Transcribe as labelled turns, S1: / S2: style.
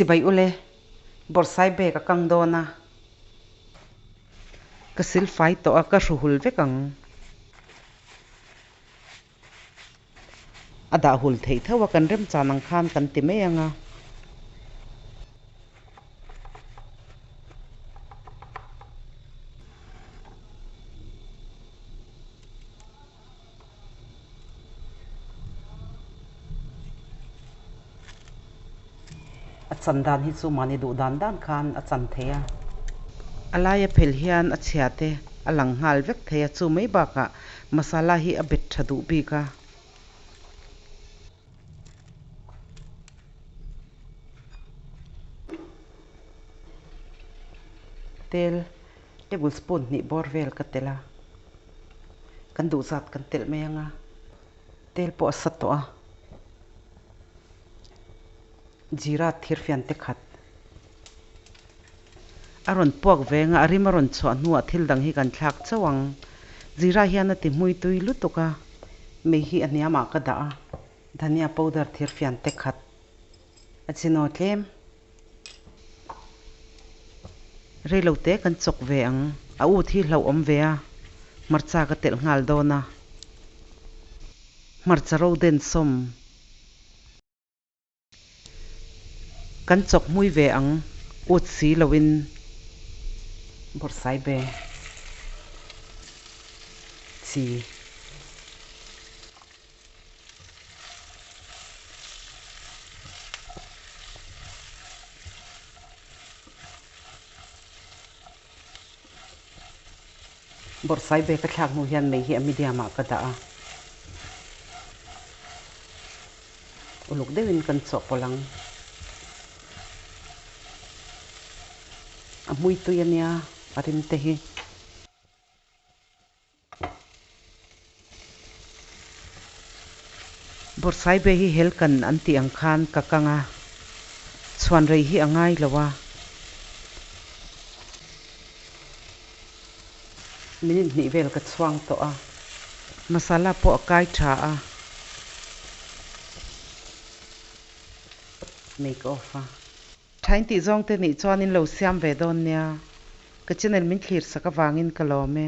S1: Chibai ule, Bawrhsai bag a kang dawn a. Ka sil fai tawh a, ka hru hul vek ang. A dah hul theih tho a, kan remchan ang khan kan ti mai ang a. A chan dan hi chu mahni duh dan dan khan a chan thei a. A laia phel hian a chhia te a lang nghal vek thei a, chu mai bakah masala hi a bet tha duh bik a. Tel tablespoon hnih bawr vel ka telh a, kan duh zat kan telh mai ang a, tel pawh a sa tawh a, jeera thirfian te khat a rawn puak ve ang a, a rim a rawn chhuah hnuah thil dang hi kan thlak chauh ang, jeera hian a ti hmui tui lutuk a, mei hi a hniamah ka dah a, dhania powder thirfian te khat a chinaw tlem. Reilo te kan chawk ve ang. A ut hi hlauhawm ve a, hmarcha ka telh nghal dawn a. Hmarcha ro den sawm. Kan chawk hmui ve ang, ut si loin bawrhsai be chi. Bawrhsai bag a thlak hnu hian mei hi a medium ah ka dah a, uluk deuhin kan chawhpawlh ang. A hmui tui a nia a rim te hi. Bawrhsai be hi helkan an tih ang khan ka kang a, chhuan rei hi a ngai lo a. Minute hnih vel ka chhuang tawh a, masala pawh a kai tha a. Make off a. Thain tih zawng te nih chuan in lo siam ve dawn nia. Ka channel min thlir sak avangin ka lawm e.